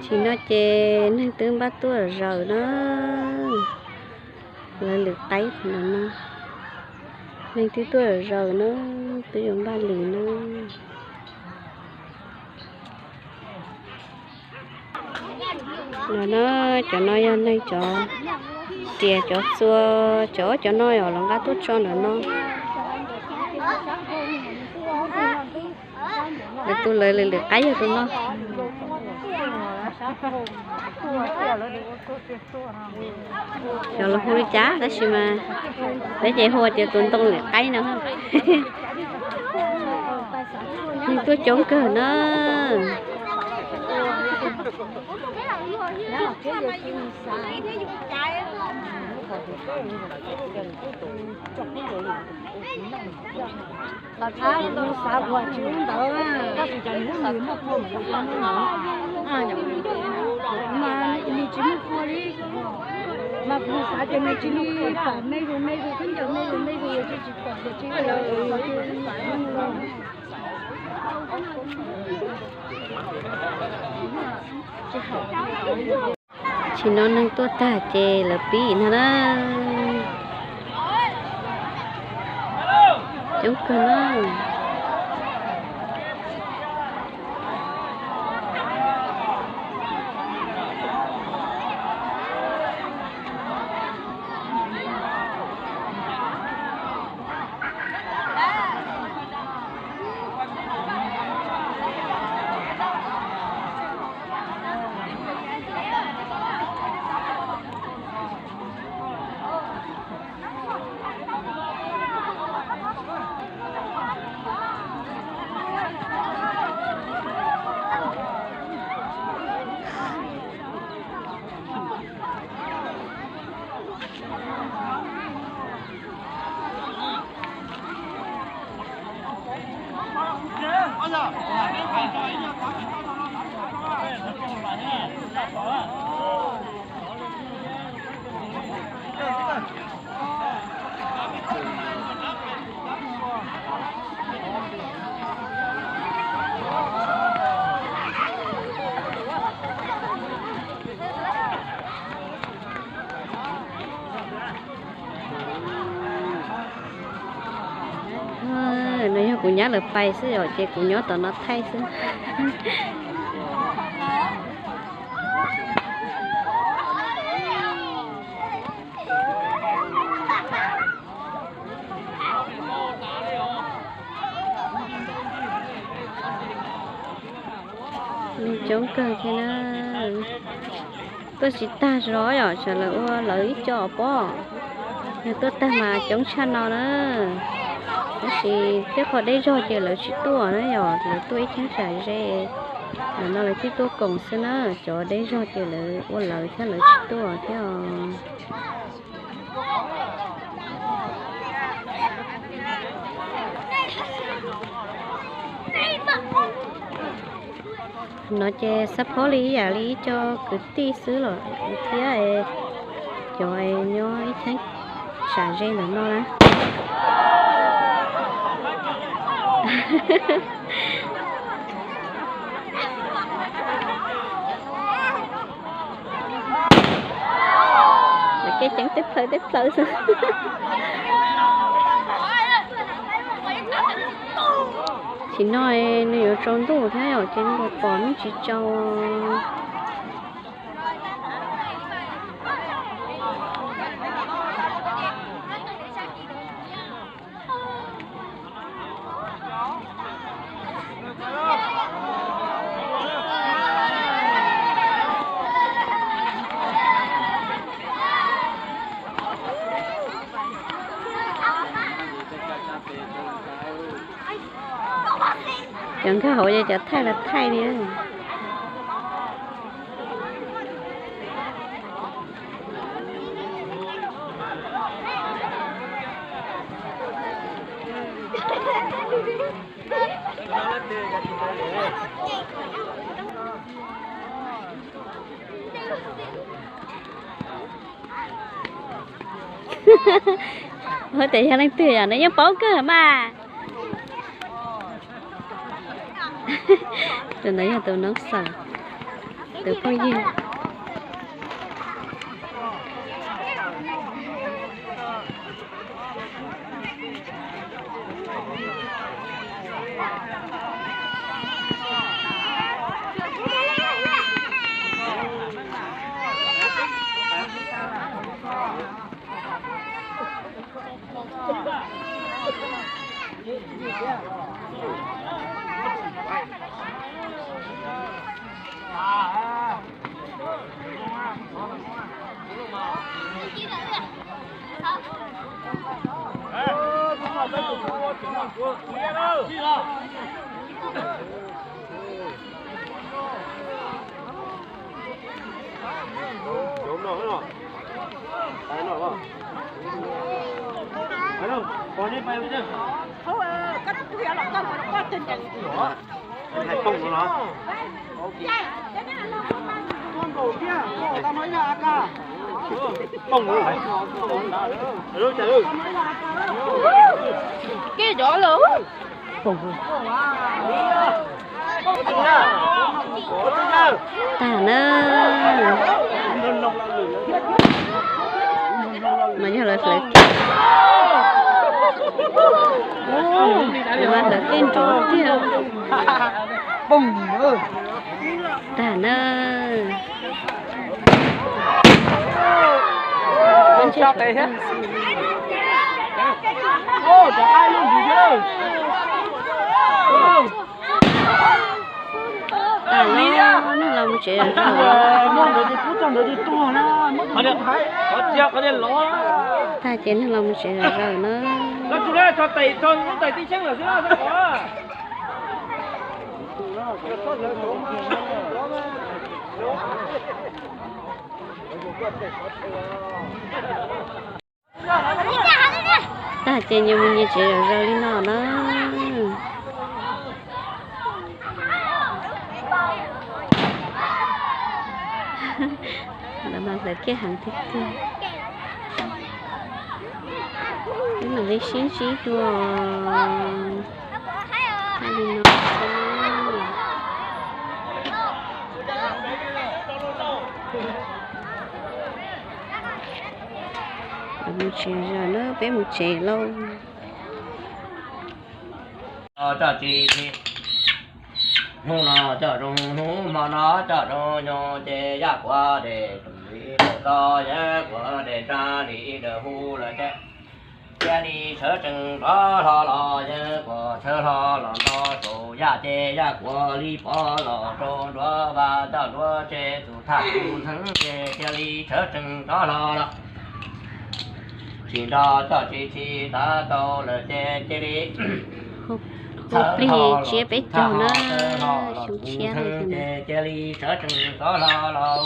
Tsis no ces neeg twb npaj tuaj zaws na, lawv lwm qaib no no, neeg twb tuaj zaws na, twb yuav npaj lwm na. No na, cov no yog neeg cov riam cov txua, cov cov no yog los nqa tuaj tso ntawm no. Lawv tus lawv lwm lwm qaib yog tus no. Cov los hu li cas tab sis mas peb ces hu tias tus ntoo lwm qaib no. Neeg tuaj coob kawg na. Xav ua tsis ua ntawd, tab sis cov nws lub lwm muaj pua, mas nws tsis muaj pua li, mas kuv xav tias nws tsis li pom me zus me zus, tib ncaws me zus me zus tsis pom tias tsis ua lawv. Tsis no neeg tuaj tag ces lawv pib no na. Coob kawg na. No yog kuv nyab lawv pais xwb os, ces kuv nyob tom no thaij xwb. Neeg coob kawg thiab na. Tuaj tsis tag zog yom, tsam lawv ua lawv ib co pob. Yog tuaj tag mas coob tshaj no na. Tab sis tej qhov deb zog ces lawv tsis tuaj na, yog lawv tuaj ib cheeb tsam ze. Ntawm no lawv thiaj tuaj koom xwb na, cov deb zog ces lawv ua lawv thiab lawv tsis tuaj thiab os. No ces xab phob li ib yam li ib co kwv tij xwb los thiab, cov nyob ib cheeb tsam ze ntawm no na. Lawv kev ceev teb plhaw teb plhaw xwb. Tsis no nws yuav tsaus ntuj thiab yom, ces nws pom nws tsis tsaus. Cov nkag hauv ces cov thaij los thaij li. Ua tias yog leej twg yom, nws yeej paub kawg mas. Tus ntawd yog tus noob xaws. tus phooj ywg. Kej cov lawm. Tag na. No yog lawv hlawv kej. Lawv mas hlawv kej nrov tiag. Tag na. Tag na, neeg los mus tsev zom zaws. Tag ces neeg los mus tsev zom zaws na. Tag ces nyias mus nyias tsev zom zaws li no na. Lawv mas hlawv kej heev tiag tiag. Wb mam li sib ntsib dua. Li no. Mus tsev zom zaws na, peb mus tsev lauj. Coj tsis tsis, hnub no coj zoo, hnub hmo no coj zoo nyoog ces yaj kuav dej tsoom li lawm los yawg kuav dej tsa li dawm hu lawm ces cia li sawv tsees rov hlo los yawg kuav sawv hlo los nto saum yaj ces yaj kuav li pov los rau nruab vaj coj nruab tse tus thaj tus ntxeev ces cia li sawv tsees rov hlo los. Tsis nrog coj tsis tsis tav tau lawm ces cia li hu plig tsiab peb caug na, xyoo tshiab ces cia li sawv tsees rov hlo los.